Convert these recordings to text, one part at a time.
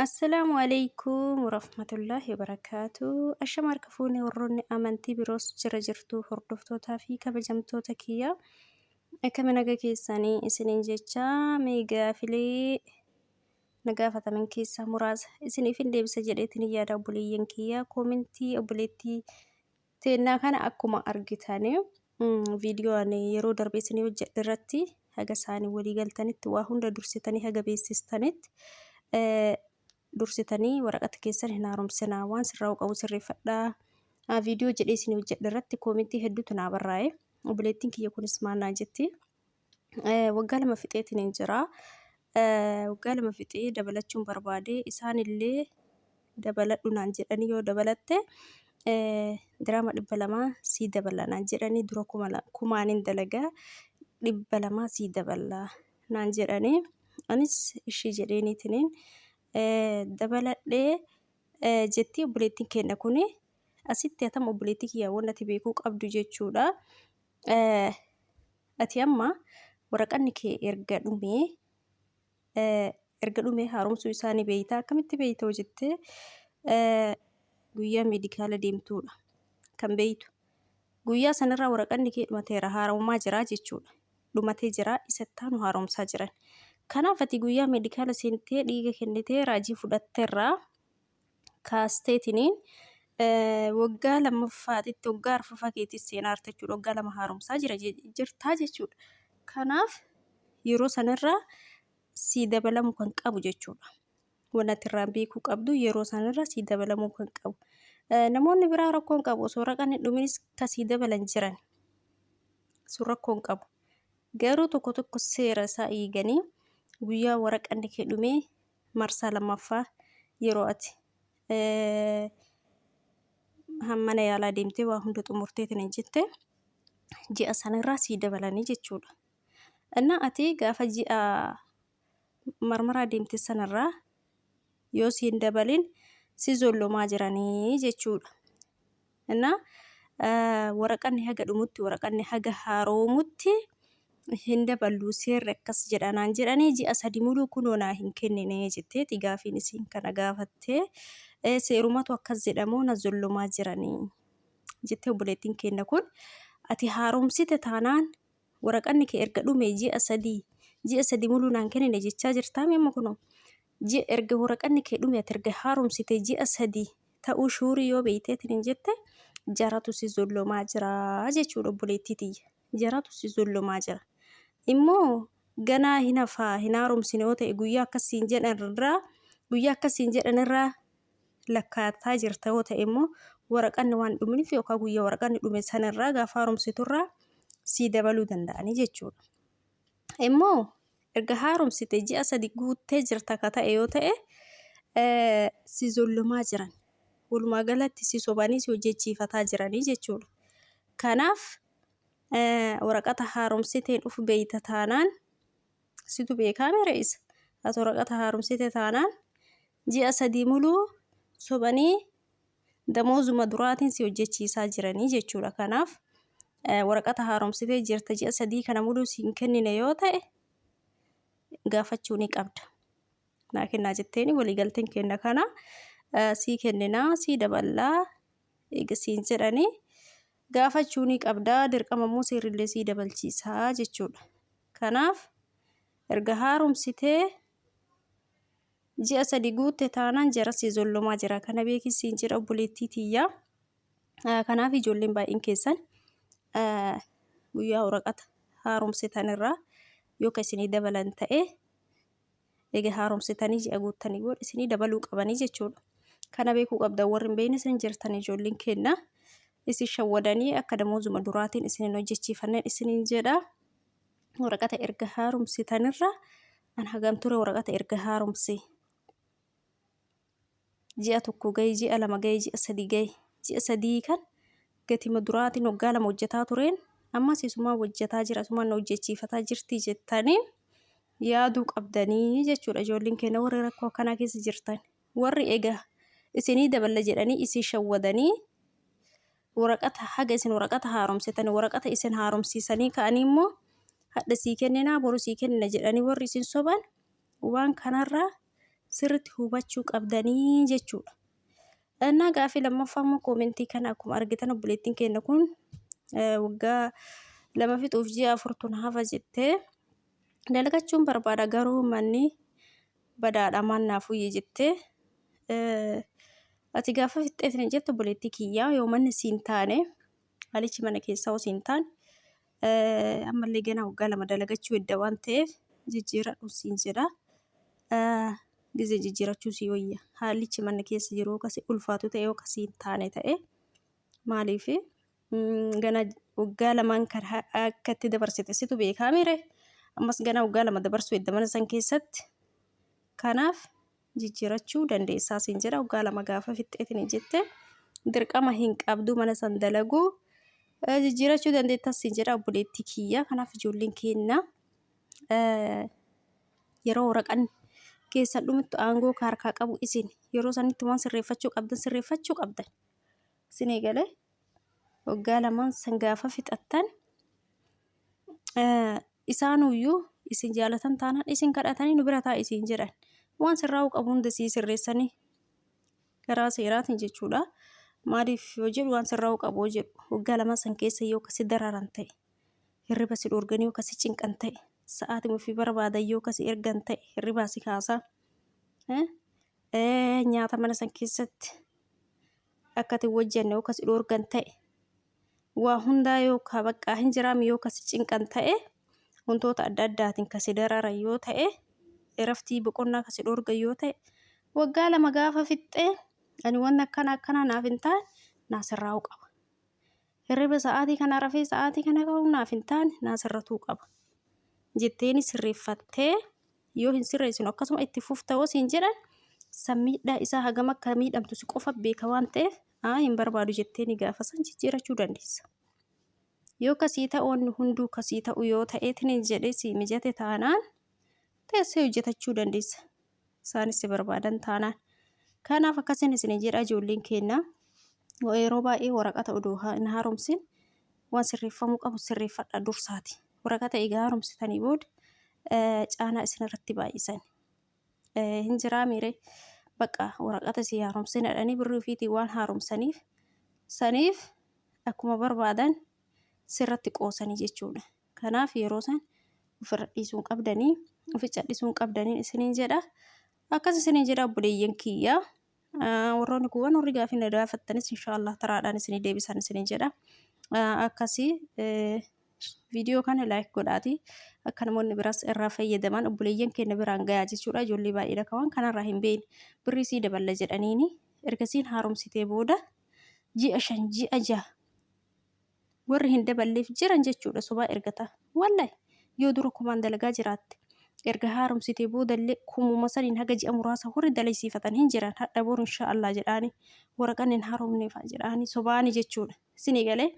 Assalaamu alaikum warahmatullaahi wabarakaatu. Ashama harka fuune warroonni amantii biroos jira jirtu hordoftootaa fi kabajamtoota kiyya. Akkami naga keessanii isiniin jecha mee gaafilee na gaafataman keessaa muraasa isiniif hin deebisa jedheetiin yaada obboleeyyan kiyya. Koomentii obboleettii teennaa kana akkuma argitani viidiyoo ani yeroo darbe isinii hojjedhe irratti haga isaanii walii galtanitti waa hunda dursitanii haga beeksistanitti dursitanii waraqata keessan hin haaromsinaa waan sirraa'uu qabu sirreeffadhaa viidiyoo jedhee isinii hojjedhe irratti koomentii hedduutu naa barraa'e. Obboleettiin kiyya kunis maal naa jetti? Waggaa 2 fixeetiin hin jira. Waggaa 2 fixee dabalachuun barbaade isaanillee dabaladhu naan jedhanii yoo dabalatte diraama 200 sii dabala naan jedhanii dura kumaanin dalagaa 200 sii dabala naan jedhanii anis ishii jedheeniitiniin dabaladhee jetti obboleettiin keenya kuni. Asitti atam obboleettii kiyya wanti ati beekuu qabdu jechuudha. Ati amma waraqanni kee erga dhumee erga dhumee haaromsuu isaa ni beeyta. Akkamitti beeyta hoo jettee guyyaa meedikaala deemtuudha kan beeytu. Guyyaa sanarraa waraqanni kee dhumateera haaramumaa jira jechuudha. Dhumatee jira isa itti aanu haaromsaa jiran. Kanaaf ati guyyaa meedikaala seentee dhiiga kennitee raajii fudhatterraa kaasteetiniin waggaa lammaffaatitti waggaa arfaffaa keetti seenaa jirta jechuudha. Waggaa 2 haaromsaa jira jirtaa jechuudha. Kanaaf yeroo sanarraa sii dabalamuu kan qabu jechuudha. Wanti ati irraa beekuu qabdu yeroo sanarraa sii dabalamuu kan qabu. Namoonni biraa rakkoo hin qabu osoo raqan hin dhuminis ka sii dabalan jiran sun rakkoo hin qabu. Garuu tokko tokko seera isaa eeganii guyyaa waraqanni kee dhumee marsaa lammaffaa yeroo ati mana yaalaa deemtee waa hunda xumurteetiin hin jette ji'a sanarraa sii dabalanii jechuudha. Innaa ati gaafa ji'a marmaraa deemte sanarraa yoo siin dabalin si zollomaa jiranii jechuudha. Innaa waraqanni haga dhumutti waraqanni haga haaroomutti hin daballu seerri akkas jedha naan jedhanii ji'a 3 muluu kunoo naa hin kennine jetteeti gaafiin isiin kana gaafattee seerumatu akkas jedhamoo na zollomaa jiranii jettee obboleettiin keenna kun ati haaromsite taanaan waraqanni kee erga dhume ji'a 3 ji'a 3 muluu naan kennine jechaa jirtaami amma kunoo Ji'a erga waraqanni kee dhume ati erga haaromsite ji'a 3 ta'uu shuurii yoo beeyteetiin hin jette jaratu si zollomaa jira jechuudha obboleettii tiyya. Jaratu si zollomaa jira. Immoo ganaa hin hafaa hin haaromsine yoo ta'e guyyaa akkas siin jedhan irraa guyyaa akkas siin jedhan irraa lakkaataa jirta yoo ta'e immoo waraqanni waan dhuminiif yookaan guyyaa waraqanni dhume sanarraa gaafa haaromsitu irraa sii dabaluu danda'anii jechuudha. Immoo erga haaromsite ji'a 3 guuttee jirta ka ta'e yoo ta'e si zollomaa jiran. Walumaa galatti si sobanii si hojjechiifataa jiranii jechuudha. Kanaaf waraqata haaromsiteen uf beeyta taanaan situ beekaa mere isa. Ati waraqata haaromsite taanaan ji'a 3 muluu sobanii damoozuma duraatiin si hojjechiisaa jiranii jechuudha. Kanaaf waraqata haaromsitee jirta ji'a 3 kana muluu si hin kennine yoo ta'e gaafachuu ni qabda. Naa kennaa jetteeni waliigalteen kenna kana sii kenninaa sii daballaa eega siin jedhanii gaafachuu ni qabda dirqama immoo seerrillee sii dabalchiisaa jechuudha. Kanaaf erga haaromsitee Ji'a 3 guutte taanaan jara si zollomaa jira. Kana beeki siin jedha obboleettii tiyya. Kanaaf ijoolleen baay'een keessan guyyaa waraqata haaromsitan irraa yoo ka isinii dabalan ta'e eega haaromsitanii ji'a guuttanii booda isinii dabaluu qabanii jechuudha. Kana beekuu qabdan warri hin beekne isin jirtan ijoolleen keenna isin shawwadanii akka damoozuma duraatiin isin hin hojjechiifanneen isiniin jedha. Waraqata erga haaromsitanirra an hagam ture waraqata erga haaromse ji'a 1 gahe ji'a 2 gahe ji'a 3 gahe ji'a 3 kan gatima duraatiin waggaa 2 hojjetaa tureen ammas isumaan hojjetaa jira isumaan na hojjechiifataa jirti jettanii yaaduu qabdanii jechuudha ijoolleen keenya warri rakkoo akkanaa keessa jirtan warri egaa isinii daballa jedhanii isin shawwadanii waraqata haga isin waraqata haaromsitan waraqata isin haaromsiisanii ka'anii immoo hadha sii kenninaa boru sii kennina jedhanii warri isin soban waan kanarraa Sirriitti hubachuu qabdanii jechuudha. Innaa gaafii lammaffaa immoo koomentii kana akkuma argitan obboleettiin keenya kun waggaa 2 fixuuf ji'a 4tu na hafa jettee dalagachuun barbaada garuu manni badaadha maal naaf wayya jettee ati gaafa fixxeetiin hin jettu obboleettii kiyyaa yoo manni siin taane haalichi mana keessaa osoo hin taane ammallee ganaa waggaa 2 dalagachuu edda waan ta'eef jijjiiradhu siin jedha. Gizee jijjiirachuu sii wayya. Haalichi mana keessa jiru kasi ulfaatu ta'e yoo kasi hin taane ta'e maaliif gana waggaa lamaan kan akka itti dabarsite situ beekaa mire ammas gana waggaa 2 dabarsuu edda mana san keessatti kanaaf jijjiirachuu dandeessaa siin jedha waggaa 2 gaafa fixxeetiin jette dirqama hin qabdu mana san dalaguu jijjiirachuu dandeettas siin jedha obboleettii kiyya kanaaf ijoolleen keenna yeroo waraqan keessan dhumittu aangoo ka harkaa qabu isin yeroo sanitti waan sirreeffachuu qabdan sirreeffachuu qabdan isin galee waggaa lamaan san gaafa fixattan isaanuyyuu isin jaalatan taanaan isin kadhatanii nu bira taa'i isin jedhan waan sirraa'uu qabu hunda sii sirreessanii karaa seeraatiin jechuudha. Maaliif yoo jedhu waan sirraa'uu qabu yoo jedhu waggaa lamaan san keessa yoo kasi dararan ta'e hirriba si dhoorganii yoo kasi cinqan ta'e sa'aatima ofii barbaadan yoo kasi ergan ta'e hirribaa si kaasaa nyaata mana san keessatti akka ati hin hojjenne yoo kasi dhoorgan ta'e waa hundaa yoo ka baqqaa hin jiraam yoo kasi cinqan ta'e wantoota adda addaatiin kasi dararan yoo ta'e iraftii boqonnaa kasi dhoorgan yoo ta'e waggaa 2 gaafa fixxee ani wanni akkana akkanaa naaf hin taane naa sirraa'uu qaba. Hirriba sa'aatii kana rafee sa'aatii kana ka'uu naaf hin taane naa sirratuu qaba. Jetteeni sirreeffattee yoo hin sirreessinu akkasuma itti fufta yoo siin jedhan san miidhaa isaa hagam akka miidhamtu si qofa beeka waan ta'eef aa hin barbaadu jetteeni gaafa san jijjiirachuu dandeessa. Yoo kasii ta'u wanni hunduu kasii ta'u yoo ta'eetiin jedhee sii mijate taanaan teessee hojjetachuu dandeessa. Isaanis si barbaadan taanaan. Kanaaf akkasiin isin jedha ijoolleen keenya yeroo baay'ee waraqata odoo hin haaromsin waan sirreeffamuu qabu sirreeffadha dursaati. Waraqata egaa haaromsitanii booda caanaa isin irratti baay'isan. Hin jiraa miire bakka waraqata si haaromsin jedhanii birrii ofiitiin waan haaromsaniif saniif akkuma barbaadan sirratti qoosanii jechuudha. Kanaaf yeroo san ofirra dhiisuu hin qabdanii ofi cadhisuu hin qabdanii isiniin jedha. Akkas isiniin jedha obboleeyyan kiyya. Warroonni kuuwwan warri gaafii na gaafattanis inshaallah taraadhaan isinii deebisan isiniin jedha. Akkasii viidiyoo kana laayik godhaati akka namoonni biraas irraa fayyadaman obboleeyyan keenya biraan gayaa jechuudha. Ijoollee baay'eedha kan waan kanarraa hin beekne birrii sii daballa jedhaniini ergasiin haaromsitee booda ji'a 5 ji'a 6 warri hin daballeef jiran jechuudha sobaa ergata wallahi yoo dura kumaan dalagaa jiraatte erga haaromsitee boodallee kumuma saniin haga ji'a muraasa warri dalaysiifatan hin jiran hadha boru inshaa Allah jedhaani waraqan hin haaromneefa jedhaani sobaani jechuudha isinii galee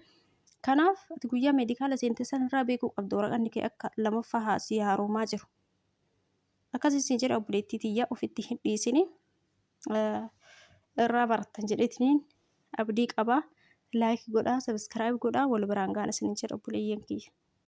kanaaf ati guyyaa meedikaala seente san irraa beekuu qabda waraqanni kee akka lamaffaa haa sii haaroomaa jiru akkas isin jedha obboleettii tiyya ofitti hin dhiisini irraa barattan jedheetiniin abdii qaba. Like godhaa, subscribe godhaa, wal biraan gaana isinin jedha obboleeyyan kiyya.